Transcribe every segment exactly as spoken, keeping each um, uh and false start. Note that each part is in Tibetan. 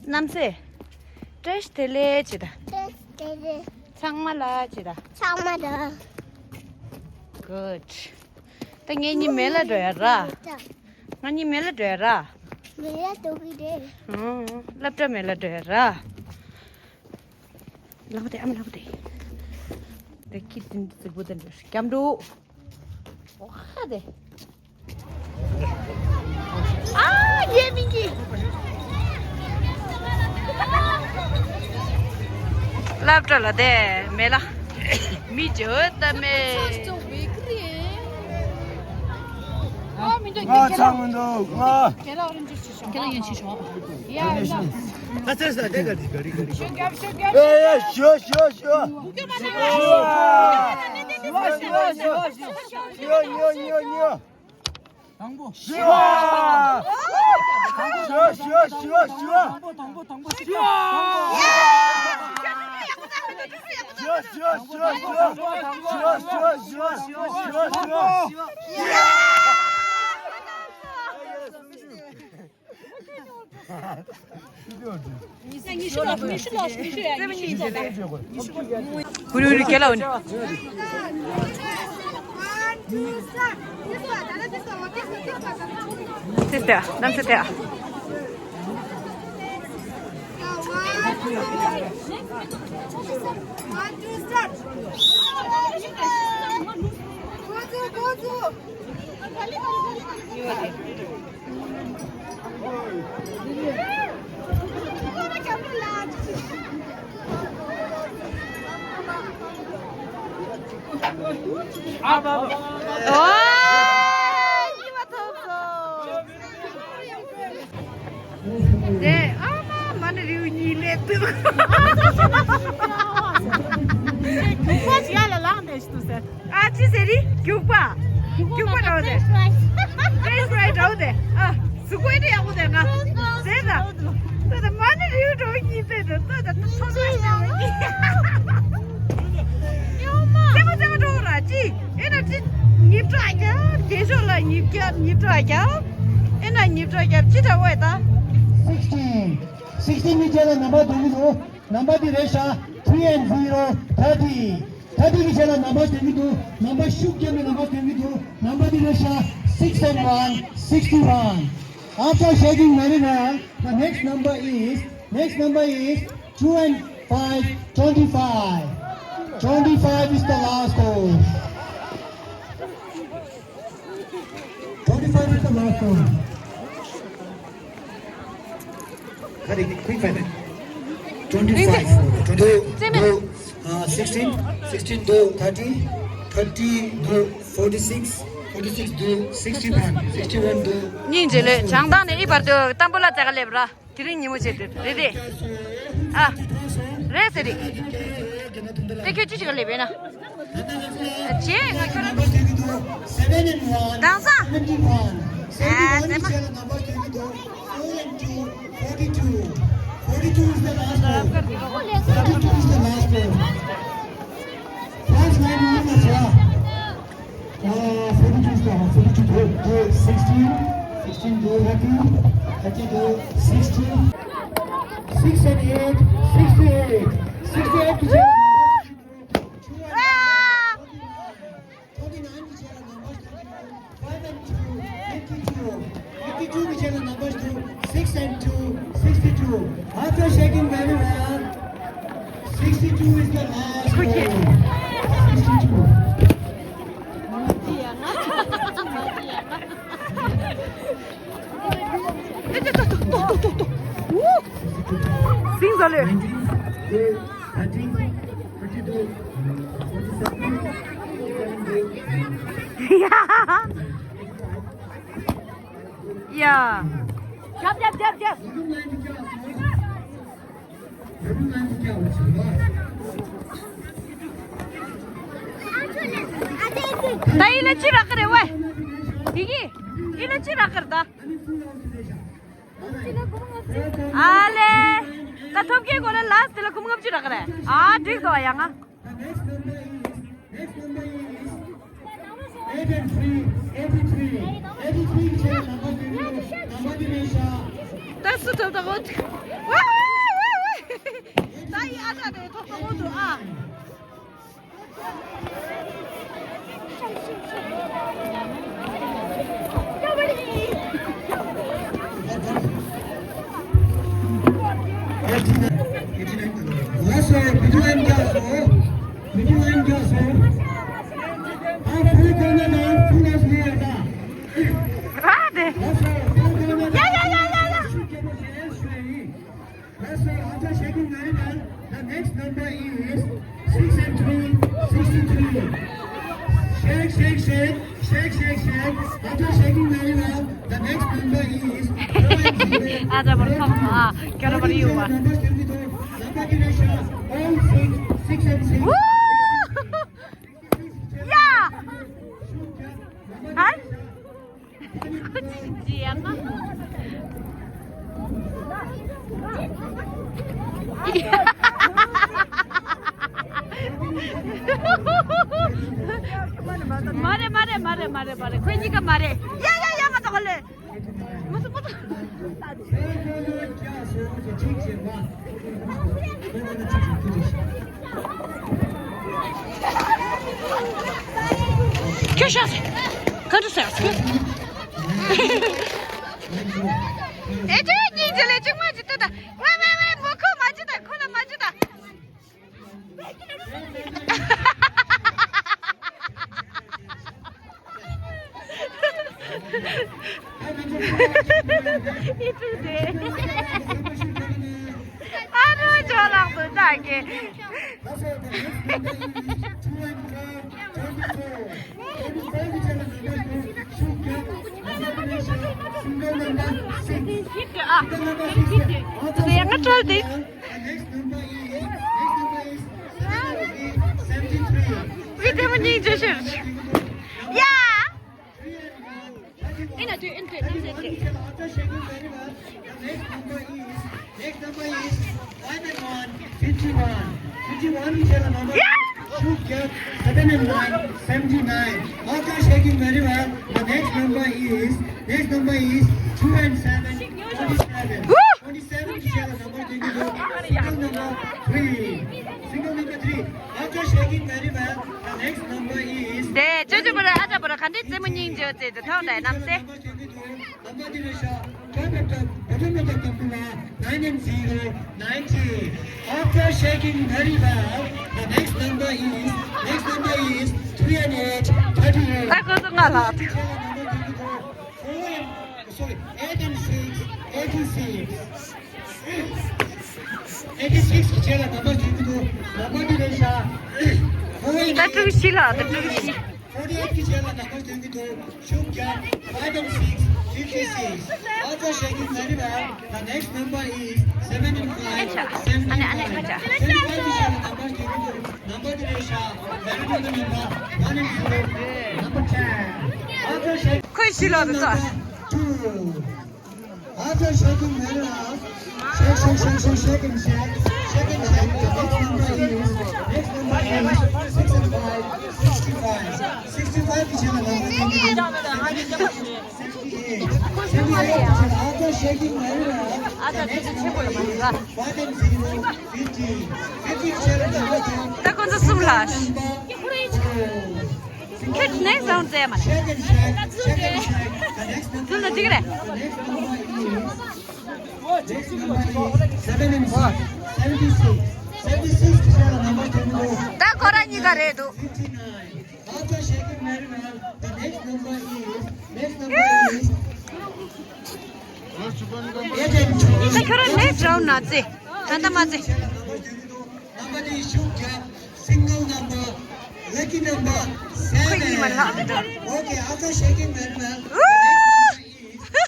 རྣམ་སྲས། བཀྲ་ཤིས་བདེ་ལེགས་བྱེད་དང་། བཀྲ་ཤིས་བདེ་ལེགས། ཚང་མ་ལ་བྱེད་དང་། ཚང་མ་ལ། Good. ད་ངེད་གཉིས་མེ་ལ་འགྲོ་ཡ་ར། ང་གཉིས་མེ་ལ་འགྲོ་ཡ་ར། མེ་ལ་འགྲོ་གི་རེད། ཨང་། སློབ་གྲྭ་མེ་ལ་འགྲོ་ཡ་ར། ལག་པ་དེ་ཨ་མ་ལག་པ་དེ། དེ་ཁྱི་དེ་འདྲ་རྫིག་པོ་དེ་འདྲ་སྐྱབས་འགྲོ། ཨོ་ཧ་དེ། ཨ་ཡེ་མིན་གྱི། སློབ་གྲྭ་ལ་དེ་མེ་ལ། མི་འཇོ་ད་མེ། ང་ཚང་མི་འདུག་ང་། ཁྱེད་ལ་ཡོན་ཆི་ཤོག་ཡ་ཡ་ད་ཚེ་ས་དེ་ག་དེ་ག་རི་ག་རི་ག་རི། ཤོ་ག་ཤོ་ག་ཤོ་ག་ཤོ་ཤོ་ཤོ། ཉོ་ཉོ་ཉོ་ཉོ། དང་པོ། ཤོ། ཤོ་ཤོ་ཤོ་ཤོ། དང་པོ་དང་པོ་དང་པོ། ཤོ། ཤོ་ཤོ་ཤོ་ཤོ། ཤོ་ཤོ་ཤོ་ཤོ། ཉི་ཤུ་ལོག་ཉི་ཤུ་ལོག་ཉི་ཤུ་ཡ་ཉི་ཤུ་ལོག་ཧུ་རུ་རུ་ཁྱེད་ལ་འོ་ནི། སིས་ཏེ་ནམ་སིས་ཏེ། One, two, start. Go, go, go, go. དེ་ཨ་མ་མ་ཎི་རེའུ་གཉིས་ལས་འདུག་རྒྱུག་པ་ཞིག་ཡར་ལ་ལངས་བསྡད་ཤི་འདུག་ཟེར། ཨ་ཅི་ཟེར་རི་རྒྱུག་པ། རྒྱུག་པ་འདྲ་བོ་ཟེར། French fry འདྲ་བོ་དེ། ཨ་གཟུགས་པོ་ཨེ་འདྲ་ཡག་པོ་དེ་ང་ཟེར་ད། ད་ད་མ་ཎི་རེའུ་འདྲ་བོ་གཉིས་བལྟས་ད་ད་ད་ཐོག་ཐོག་ཞིག་ཡོད་གི། ཡོང་མ། རྩེད་མོ་རྩེད་མོ་འགྲོ་ར་ཅི། ཨེ་ན་ཅི། ཉིབ་ཀྲ་རྒྱབ། རྒྱན་ཤོག་ལ་ཉིབ་རྒྱབ་ཉིབ་ཀྲ་རྒྱབ། ཨེ་ན་ཉིབ་ཀྲ་རྒྱབ་ཅི་འདྲ་བོ་ད། Sixteen. Sixteen གི་རྗེས་ལ་ནམ་བར་འདོན་གྱི་འདུག་ནམ་བར་འདི་རེད་ཤག three and zero, thirty. Thirty གི་རྗེས་ལ་ནམ་བར་འདོན་གྱི་འདུག་ནམ་བར་ཤུགས་རྒྱབ་ནས་ནམ་བར་འདོན་གྱི་འདུག་ནམ་བར་འདི་རེད་ཤག six and one, sixty-one. After shaking very well, the next number is, next number is two and five, twenty-five. Twenty-five is the last score. Twenty-five is the last score. Twenty-five. Twenty-five. Twenty-two. Uh, sixteen. Sixteen to thirty. Thirty to forty-six. Forty-six to sixty-one. Sixty-one to. སྙིང་རྗེ་ལེ་བྱང་ཐང་ནས་ཨི་བར་དུ་ཏམ་བུ་ལ་ཙག་ལེབ་ར། དེ་རིང་ཉིན་མོ་བྱེད་དུས་རེད་དེ། ཨ། རེད་ཟེར་རེད། དེ་ཁྱོད་ཅི་ཞིག་ལེབ་ཡོད་ན། རྗེས་ང་ཁྱོད་རང་། དེང་སང་། ཨ་ཙེ་མ། Forty-two. Forty-two is the last one. Forty-two is the last one. First line is the Uh, forty-two is the, forty-two, to, to sixteen, sixteen to thirty, thirty to sixty, six and eight, sixty-eight, sixty-eight to twenty-nine to five and two, fifty-two, fifty-two to six and two, sixty-two. After shaking very well, sixty-two is the last one. Sixty-two. ཟིང་ཟ་ལེ། ཡ། རྒྱབ་རྒྱབ་རྒྱབ་རྒྱབ། ད་ཡིན་ན་ཅི་རག་གི་རེད་ཝེ། དེ་གི། ཡིན་ན་ཅི་རག་གི་རེད་ད། ཨ་ལེ། ད་ཐོབ་སྐྱེ་གོ་ལ་ལ་དེ་ལ་ཁུམ་ངབ་ཅི་རག་གི་རེད། ཨ་འགྲིག་དོ་ཡ་ང་། Eight and three, eighty-three, eighty-three. ད་སུ་ཐོབ་ད་གོ། ཐོག་ཏུ་འོང་དུ་ཨ། Last round, middle line क्या सो? Middle line क्या सो? आप full करना था, full as नहीं आता। Radhe. Last round, full करना था। या, या, या, या, या। Let's say, after shaking very well, the next number is six and three, sixty-three. Shake, shake, shake, shake, shake, shake. After shaking very well, the next number is four and zero. आज अब हम, हाँ, क्या number you are? Number twenty-two, number twenty-two, all six, six and six. Woo! Yeah! Hi. མ་རེད། མ་རེད། མ་རེད། མ་རེད། མ་རེད། ཁོས་གཉིས་ཀ་མ་རེད། ཡ་ཡ་ཡ། ང་ཚོ་ག་ལེ། མ་སུ་མ་སུ། ཁྱོད་ཤ་ཟེར། ག་འདྲ་ཟེར་ཟེར། ཨེ་ཅེ་གཉིས་ཅེ་ལེ་ཅིག་མ་ཅི་ཏི་ད། ཝེ་ཝེ་ཝེ། མོ་ཁོ་མ་ཅི་ད། ཁོ་ལ་མ་ཅི་ད། ཨ་རོ་ཇོ་ལགས་སུ་ལྟ་གི། ཨ། ཡང་ང་ཁྲོལ་ཏེ། Next number is, next number is seventy-three. ཡ། ཨེ་ན་དུ་ཨེན་དུ་ཨེན་དུ། Next number is, next number is five and one, fifty-one. Fifty-one is the number. Yeah. Shoot, get seven and nine, seventy-nine. All are shaking very well. The next number is, next number is two and seven, twenty-seven. Woo! Twenty-seven is the number, single number three. Single number three. After shaking very well, the next number is. དེ་ཅོ་ཅོ་བོ་ར་ཨ་ཅག་བོ་ར་ག་འདྲའི་རྩེད་མོ་སྙིང་རྗེ་རྩེད་དུ་ཐོག་ལ་ནམ་སེ། Number three, sir. Top of the, bottom of the cup, nine and zero, ninety. After shaking very well, the next number is, next number is three and eight, thirty-eight. ད་ཁོ་ཚོ་ང་ལ། Four and, sorry, eight and six, eighty-six. Eighty-six གི་རྗེས་ལ་ནམ་པར་འགྲོ་གི་འདུག་ནམ་པར་འདི་རེད་ཤག Four and ད་ཀྲུང་ཤི་ལ། ད་ཀྲུང་ཤི། Forty-eight གི་རྗེས་ལ་ནམ་པར་འགྲོ་གི་འདུག་ཤུགས་རྒྱག Five and six, fifty-six. Also shaking very well. The next number is seven and five, seventy-five. Seventy-five གི་རྗེས་ལ་ནམ་པར་འགྲོ་གི་འདུག་ནམ་པར་འདི་རེད་ཤག Very good number. One and zero. Number ten. Also shaking. ཁོས་ཤི་ལོ་དུ་ཚོ། Number two. After shaking very well, shake, shake, shake, shake, shake and shake, shake and shake. The next number is, next number is six and five, sixty-five. Sixty-five is the number. Seventy-eight. Seventy-eight is the after shaking very well. The next number is one and zero, fifty. Fifty is the number. ད་ཁོ་ཚོ་གསུམ་ལ། Number four. ཁྱོད་ནས་བཟང་མཛད་མ་རེད། ཚུལ་ལ་འགྲིག་རེད། Seven and six, seventy-six, seventy-six. ད་ཁོ་རང་གཉིས་ཀ་རེད་འདུག fifty-nine. After shaking very well, the next number is, next number is. ད་ཁྱོད་རང་ནས་བཟང་ན་རྩེ། ད་ད་མ་རྩེ། Number three, ཤུགས་རྒྱག Single number, lucky number, seven. ཁོས་གཉིས་མ་ལྷག་འདུག Okay, after shaking very well, the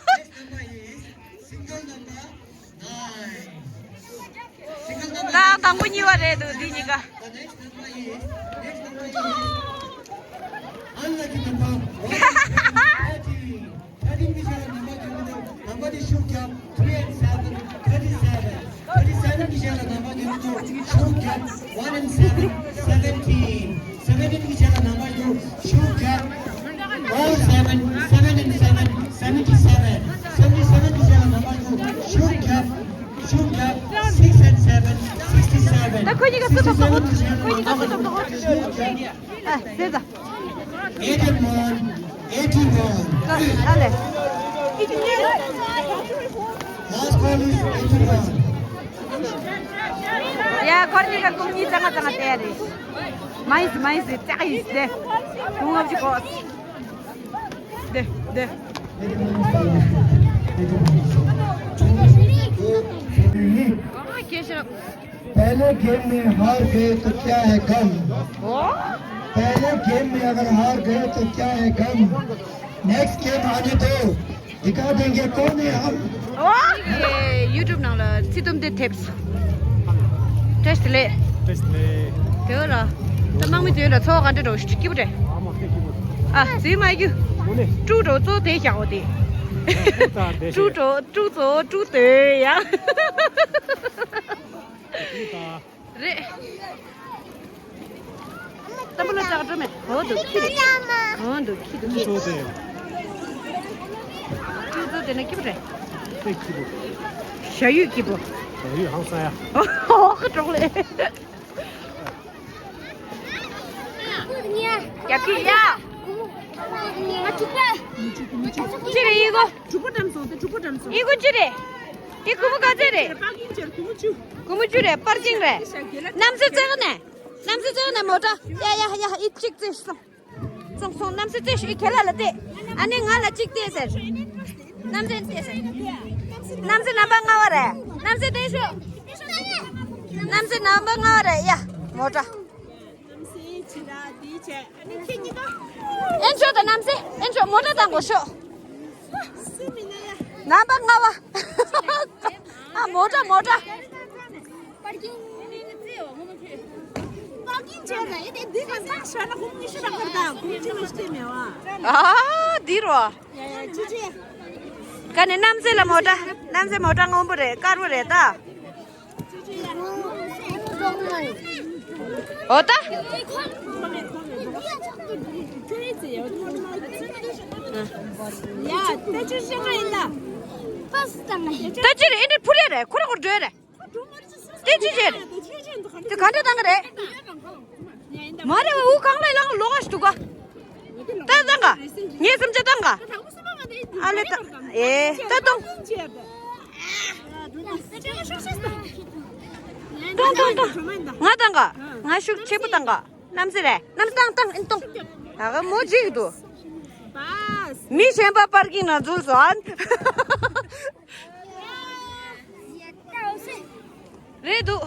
next number is, next number is single number nine. Single number ད་དང་པོ་གཉིས་པ་རེད་འདུག་འདི་གཉིས་ཀ The next number is, next number is unlucky number, one, thirty. Thirteen གི་རྗེས་ལ་ནམ་པར་འགྲོ་གི་འདུག་ནམ་པར་དེ་ཤུགས་རྒྱབ། Three and seven, thirty-seven. Thirty-seven གི་རྗེས་ལ་ནམ་པར་འགྲོ་གི་འདུག་ཤུགས་རྒྱབ། One and seven, seventeen. Seventeen གི་རྗེས་ལ་ནམ་པར་འགྲོ། ཤུགས་རྒྱབ། All seven, seven and seven, seventy-seven. Seventy-seven གི་རྗེས་ལ་ནམ་པར་འགྲོ། ཤུགས་རྒྱབ། ཤུགས་རྒྱབ། Six and seven, sixty-seven. ད་ཁོ་གཉིས་ཀ་སུ་ཐོབ་ཐོབ། ཁོ་གཉིས་ཀ་སུ་ཐོབ་ཐོབ། ཨ་ཟེར་ད། eighty-one, eighty-one. ཨ་ལས། Last call is eighty-one. ཡ་ཁོ་གཉིས་ཀ་ཁོ་གཉིས་ཙང་ཙང་དེ་རེད། མ་ཡིན་སི་མ་ཡིན་སི་ཙག་ཡིན་སི་དེ། ཁོང་ངབ་ཅིག་གོ། དེ་དེ། ཨ་ཁྱེད་ཤོག पहले गेम में हार गए तो क्या है गम? पहले गेम में अगर हार गए तो क्या है गम? नेक्स्ट गेम आने दो, दिखा देंगे कौन है हम। ཨོ། ཡེ་ཡུ་ཊུབ་ནང་ལ་ཚིག་དུམ་དེ་ཐེབས། བཀྲ་ཤིས་བདེ་ལེགས། བཀྲ་ཤིས་བདེ་ལེགས། དེ་བ་ལ། ད་དམག་མི་དེ་ལ་ཚོགས་ག་འདྲ་འགྲོ་སྐྱིད་པོ་རེད། ཨ་མ་སྐད་སྐྱིད་པོ། ཨ་ཟིན་མ་རྒྱུ། དངོས་གནས། ཀྲུག་འགྲོ་གཙོ་དེ་བཞག་འོ་དེ། ཀྲུག་དང་དེ་ཀྲུག་འགྲོ་ཀྲུག་གཙོ་ཀྲུག་དེ་ཡ། ཀྲུག་དང་། རེད། ཏམ་བུ་ལ་ཙག་འགྲོ་མེད། འོ་འདུག་ཁྱི་རེད། འོ་འདུག་ཁྱི་འདུག་ཁྱི། ཙོ་དེ། ཁྱི་ཙོ་དེ་ན་ཁྱི་པོ་རེད། ཁྱི་ཁྱི་པོ། ཞ་ཡུས་ཁྱི་པོ། ཞ་ཡུས་ཧང་སང་ཡ། འོ་ཁ་གྲོགས་ལེ། རྒྱབ་ཁྱི་ཡ། ཅི་རེད་ཡིན་གོ། དྲུག་པོ་འགྲམ་སོང་སྟེ་དྲུག་པོ་འགྲམ་སོང་། ཡིན་གོ་ཅི་རེད། ཡིན་གོ་མོ་ག་ཚད་རེད། པར་ཀིང་ཅེར་གོ་མོ་བཅུ། གོ་མོ་བཅུ་རེད། པར་ཀིང་རེད། གནམ་སའི་རྩེ་ག་ནས། གནམ་སའི་རྩེ་ག་ནས་མོ་ཊ། ཡ་ཡ་ཡ་ཨི་གཅིག་རྩེ་སོང་། སོང་སོང་། གནམ་སའི་རྩེ་ཤི་ཁྱེད་ལ་ལ་བལྟས། ཨ་ནི་ང་ལ་གཅིག་བལྟས་ཟེར། གནམ་སའི་བལྟས་ཟེར། གནམ་སའི་རྣམ་པ་ལྔ་བ་རེད། གནམ་སའི་བལྟས་ཤོག་གནམ་སའི་རྣམ་པ་ལྔ་བ་རེད་ཡ། མོ་ཊ། གནམ་སའི་ཕྱི་ལ་འདི་བྱས། ཨ་ནི་ཁྱེད་གཉིས་ཀ། ཨེན་ཤོག་དང་གནམ་སའི་ཨེན་ཤོག་མོ་ཊ་དང་གོ་ཤོག་སུ་མི་ན་ཡ། རྣམ་པ་ལྔ་བ། ཨ་མོ་ཊ་མོ་ཊ། པར་ཀིང་པར་ཀིང་བྱས་ན་ཡ་དེ་འདི་ག་ས་ཤ་ན་ཁོང་ཉི་ཤུ་རག་གི་དང་ཁོང་ཅི་མ་ཤི་མེད་བ། ཨ་འདི་རོ། ཡ་ཡ་ཅི་ཅི། ག་ནས་གནམ་སའི་ལ་མོ་ཊ། གནམ་སའི་མོ་ཊ་སྔོན་པོ་རེད། དཀར་པོ་རེད་ད། འོ་ད། ད་ཅི་རེད། ཨེ་འདྲ་ཕུ་རེ་རེད། ཁོ་ར་ཁོ་འགྲོ་རེད། དེ་ཅི་བྱེད་རེད། དེ་ག་འདྲ་བཏང་གི་རེད། མ་རེད་བ། འུ་གང་ལ་ལངས་ལོག་ཨ་ཞུ་ག་ད་བཏང་ག་ངས་སེམས་ཆ་བཏང་ག་ཨ་ལེ་ད། ཨེ་ད་གཏོང་། གཏོང་གཏོང་གཏོང་། ང་བཏང་ག་ང་ཤུགས་ཆེན་པོ་བཏང་ག་གནམ་སའི་རེད། གནམ་སའི་བཏང་བཏང་ཨེ་གཏོང་། ད་ག་མོ་འཇིག་འདུག་མི་གཞན་པ་པར་ཀིང་ནང་འཛུལ་སོང་། རེད་འདུག་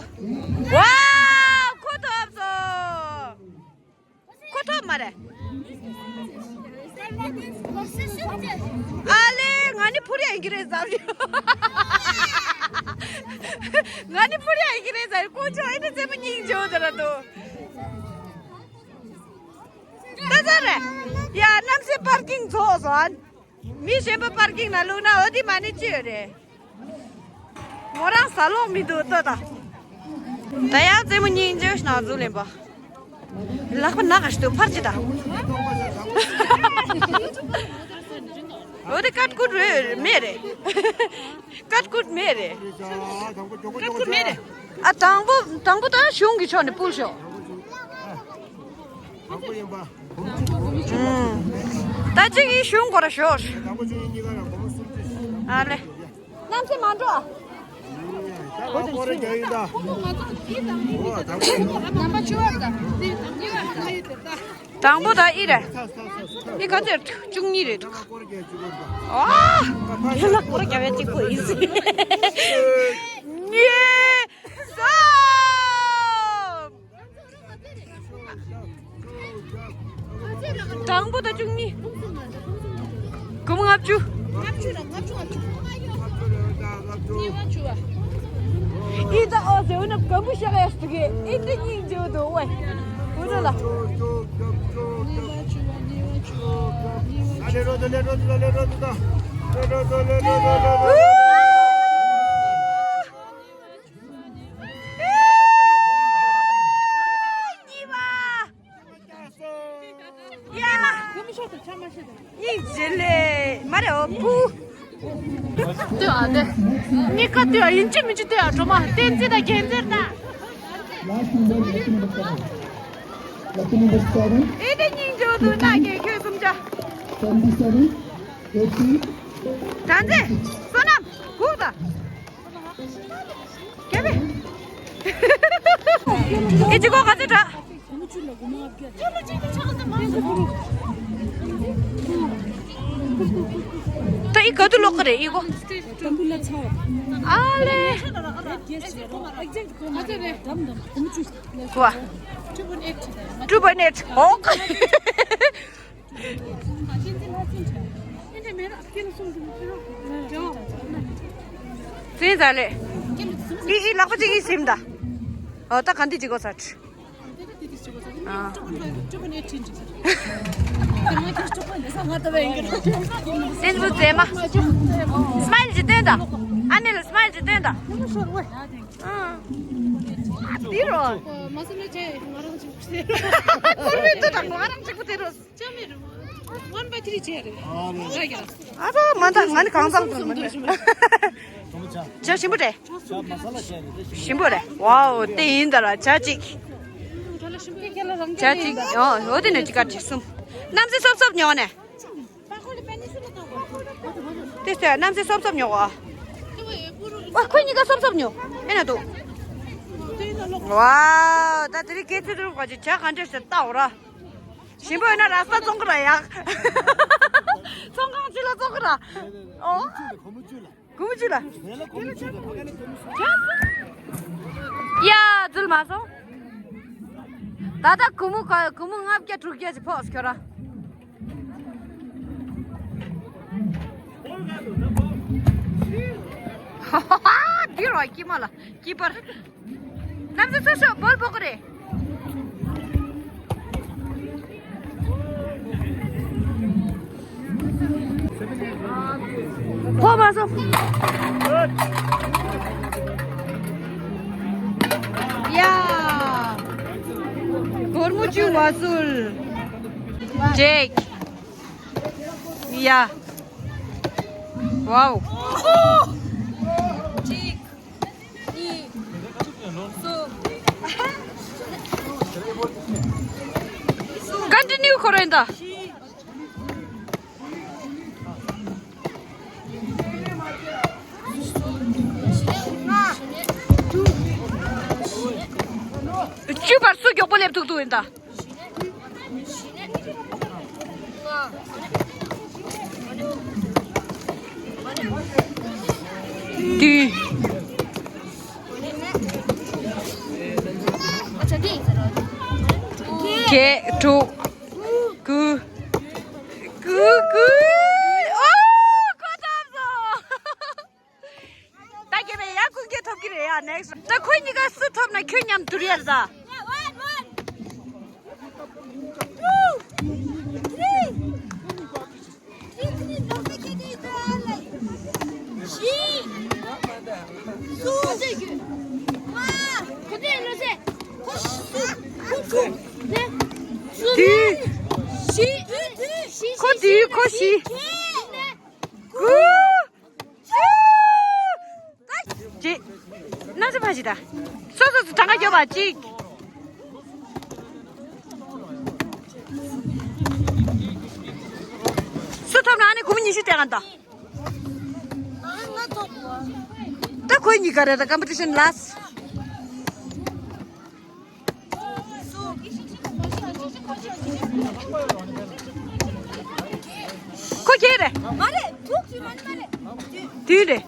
ཝའོ། ཁོ་ཐོབ་སོང་། ཁོ་ཐོབ་མ་རེད། ཨ་ལེ། ང་ནི་ཕུར་ཡ་ཡིན་གྱི་རེད་བསམ་ཡོད། ང་ནི་ཕུར་ཡ་ཡིན་གྱི་རེད་བསམ། ཁོ་ཚོ་ཨེ་འདྲ་རྩེད་མོ་སྙིང་རྗེ་བོ་དེ་ར་འདུག་ད་ཚར་རེད། ཡ་གནམ་སའི་པར་ཀིང་རྫོགས་སོང་། མི་གཞན་པ་པར་ཀིང་ནང་བླུགས་ན་འོ་དེ་མ་ནི་ཅི་ཡོད་རེད། མོ་རང་ཟ་ལོག་མི་འདུག་ལྟོས་དང་། ད་ཡང་རྩེད་མོ་སྙིང་རྗེ་ནང་འཛུལ་ལེན་པ། ལག་པ་ན་ག་ཞིག་འདུག་ཕར་ཅི་དང་། འོ་དེ་ཀཊ་ཀུཊ་རེད་མེད་རེད། ཀཊ་ཀུཊ་མེད་རེད། ཀཊ་ཀུཊ་མེད་རེད། ཨ་དང་པོ་དང་པོ་ད་གཞུང་གི་ཕྱོགས་ནས་ཕུལ་ཤོག་དང་པོ་ཡིན་པ། ད་གཅིག་གིས་གཞུང་སྐོར་ཞོག་དང་པོ་གཅིག་གཉིས་ཀ་ལ་སྒོར་མོ་སུམ་ཅུ། ཨ་ལེ། གནམ་སའི་མ་འགྲོ། ད་སྒོར་རྒྱག་ཡིན་ད། འོ་དང་པོ་ཡིན་པ། དང་པོ་ད་ཨི་རེད། ཨི་ག་ཚོད་བཅུ་གཉིས་རེད་འདུག་ཨ། དེ་ལ་སྒོར་རྒྱག་ཡ་གཅིག་པོ་ཡིན། གཉིས། གསུམ། དང་པོ་དང་བཅུ་གཉིས། སྒོར་མོ་ལྔ་བཅུ། ལྔ་བཅུ་ར་ལྔ་བཅུ་ལྔ་བཅུ། ཨི་ད་ཨོ་ཟེར་བ་ན་སྒམ་པོ་ཤ་ཡ་སྟུ་གེ་ཨི་འདི་སྙིང་རྗེ་བོ་འདུག་ཝེ། འུ་རུ་ལ། གཉིས་པ། ཡ། སྙིང་རྗེ་ལེ། མ་རེད་འོ་བུ། ལྟོས་ཨ་དེ། གཉིས་ཀ་ལྟོས་ཨ། ཡིན་གཅིག་མིན་གཅིག་ལྟོས་ཨ། གྲོ་མ་བསྟན་འཛིན་དང་རྒྱལ་མཚན་དང་། Last number, lucky number seven. Lucky number seven. ཨེ་དེ་སྙིང་རྗེ་འདུག་ན་གེ་ཁྱོད་གསུམ་ཆ། Seventy seven, eighty. གྲངས་རྩེ། བསོད་ནམས། སྒུག་དང་། རྒྱལ་བའི། ཨེ་ཅི་གོ་ག་ཚོད་དྲག་ད་ཨི་ག་དུ་ལོག་གི་རེད་ཨི་གོ། ཨ་ལེ། བ། Two point eight. ཨོ། ཙི་ཙ་ལེ། ཨི་ཨི་ལག་པ་གཅིག་ཨི་ཟིམ་ད། ཨོ་ད་ག་འདི་གཅིག་གོ་ས། ཨ། སེམས་རུ་མཛེས་མ། སྨ་ཡིལ་ཅིག་སྟོན་དང་། ཨ་ནེ་ལ་སྨ་ཡིལ་ཅིག་སྟོན་དང་། ཨ། འདི་རོ། མ་སེམས་ལ་ཆེ་ང་རང་ཅིག་སྟེ། ཁོར་མི་འདུག་དང་ང་རང་གཅིག་པུ་དེ་རོ། ཅམ་མེ་རོ། One by three ཆེ་རེད། ཨ་རོ་མ་ད་ང་ནི་གང་ཚང་དུ་མ་ནི། ཇ་ཞིམ་པོ་རེད། ཇ་མ་ས་ལ་ཞིམ་པོ་རེད། ཝའོ་དེ་ཡིན་ད་ལ་ཇ་གཅིག་ཇ་གཅིག་ཨོ་ཨོ་དེ་ནས་གཅིག་ག་གཅིག་གསུམ། གནམ་སེ་སོབ་སོབ་ཉོ་ནས། དེ་ཟེར་གནམ་སེ་སོབ་སོབ་ཉོ་བ། ཨ་ཁོ་གཉིས་ཀ་སོབ་སོབ་ཉོ། ཨེ་ན་འདུག་ཝའོ་ད་དེ་རིང་སྐད་ཆ་དུ་ག་ཅིག་ཇ་ག་འདྲས་ཟེར་ལྟ་འོ་ར། ཞིམ་པོ་ཡོད་ན་ར་ས་བཙོང་གི་ར་ཡག་ཚོང་ཁང་ཅི་ལ་བཙོང་གི་ར། ཨོ། གུ་མུ་ཅི་ལ། ཡ་འཛུལ་མ་སོང་། ད་ལྟ་གུ་མུ་ག་གུ་མུ་ལྔ་བརྒྱ་དྲུག་བརྒྱ་ཅིག་ཕོག་ཁྱོད་ར། འདི་རོ་ཀི་མ་ལ་ཀི་པར། གནམ་ས་སོ་སོ་བོལ་པོ་གི་རེད། ཕོ་མ་སོ། ཡ། སྒོར་མོ་བཅུ་བ་སུལ། ཇེག་ཡ། ཝའོ། གཅིག་གཉིས། གསུམ། Continue ཁོ་རེ་འདའ། བཅུ་བར་སུ་མགྱོགས་པོ་སླེབས་ཐུབ་ཐུབ་ཡིན་ད། བདུན། བརྒྱད། དྲུག་དགུ། དགུ་དགུ། ཨོ། ཁོ་ཐོབ་སོང་། ད་རྒྱལ་བའི་ཡ་ཀུན་མཁྱེན་ཐོབ་ཀྱི་རེད་ཡ་next ད་ཁོ་གཉིས་ཀ་སུ་ཐོབ་ན་ཁྱོད་མཉམ་དུ་རེད་ད། དུས། ཁོ་དུས་ཁོ་བཞི། དགུ། ཅི། ན་ཚ་ཕ་ཞིག་ད། སོ་སོ་སོ་གྲངས་ཀ་རྒྱོབ་པ་གཅིག་སུ་ཐོབ་ན་ཨ་ནི་གུམ་ཉི་ཤུ་སྟེ་ག་ད། ད་ཁོས་གཉིས་ཀ་རེད་ད་competition last། ཁོ་ཁྱེད་རེད། མ་རེད། དུག་ཅིག་མ་ནི་མ་རེད། དུས་རེད།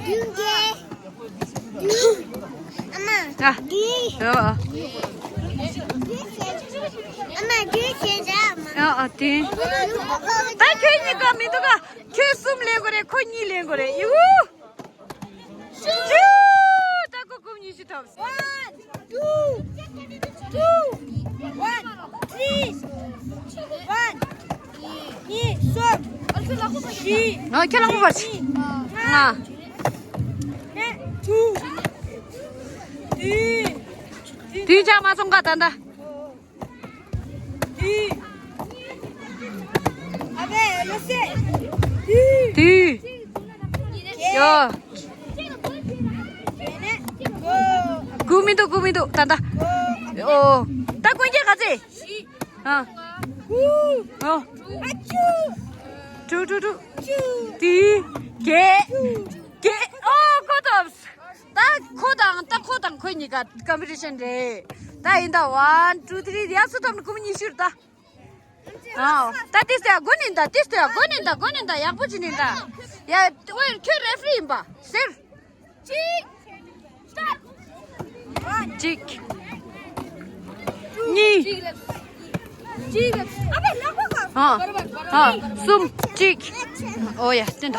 དུས་རེད། ཨ་མ། ཨ། དུས། ཨ། ཨ་མ་དུས་བྱེད་ཨ་མ། ཨ་ཨ་དུས། ད་ཁྱོད་གཉིས་ཀ་མི་འདུག་ག་ཁྱོད་གསུམ་ལེན་དགོས་རེད་ཁོ་གཉིས་ལེན་དགོས་རེད་ཡིའུ། ཅུ། ད་ཀོ་ཀུམ་ཉི་ཤུ་ཐོབ། One, two, two, one, three, one, གཉིས། གསུམ། བཞི། ང་ཁྱེད་ལ་མོ་བར་ཆི། ལྔ། ལྔ། ནས་two། དུས། དུས་ཆ་མ་སོང་ག་ད་ད། དུས། ཨ་བེ་ལོ་སེ། དུས། དུས། ཡོ། གུམ། མི་འདུག་སྒུག་མི་འདུག་ད་ད། ཨོ། ད་ཀུན་མཁྱེན་ག་ཚད། ཨ། ཨོ། དྲུག་དྲུག་དྲུག་དེ། བརྒྱད། བརྒྱད། ཨོ་ཁོ་ཐོབ། ད་ཁོ་དང་ད་ཁོ་དང་ཁོ་གཉིས་ཀ་ཀམ་པི་ཊི་ཤན་རེད། ད་ཡིན་ད། ཝན་ཊུ་ཐི་རི། ཡ་སུ་ཐོབ་ནི། སྒུག་མི་ཉི་ཤུ་རེད་ད། ཨ། ད་ཏིས་ཏེ་ཡ་དགོན་ནི་ད། ཏིས་ཏེ་ཡ་དགོན་ནི་ད། དགོན་ནི་ད། ཡག་པོ་བྱེད་ནི་ད། ཡ་ཝེ་ཁྱོད་རེ་ཕི་རི་ཡིན་པ་ཟེར། གཅིག་གཅིག་གཉིས། ཨ། ཨ། གསུམ། གཅིག་ཨོ་ཡ་བསྟན་ད།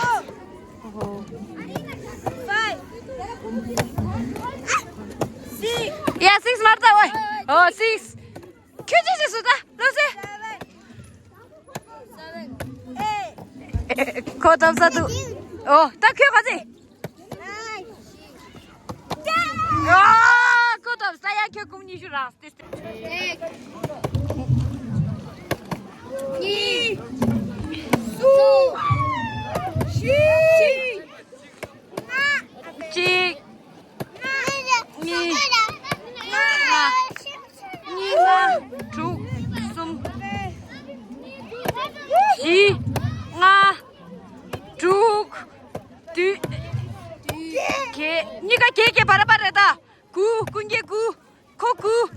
ཡ་སིགས་མར་ད་ཝེ། ཨོ་སིགས། ཁྱོད་ཅི་ཞིག་སུ་ད་ལོ་སེ། ཁོ་ཐོབ་ས་འདུག་ཨོ་ད་ཁྱོད་ག་ཚད། ཨོ་ཁོ་ཐོབ་ས། ཡ་ཁྱོད་སྒུག་མི་ཉི་ཤུ་རག་སྟེ། གཉིས། གསུམ། བཞི། གཅིག་གཉིས། ལྔ། གཉིས། ལྔ། དྲུག་གསུམ། བཞི། ལྔ། དྲུག་བདུན། བརྒྱད། གཉིས་ཀ་བརྒྱད་བརྒྱད་བར་བར་རེད་ད། དགུ། ཀུན་མཁྱེན་དགུ། ཁོ་དགུ།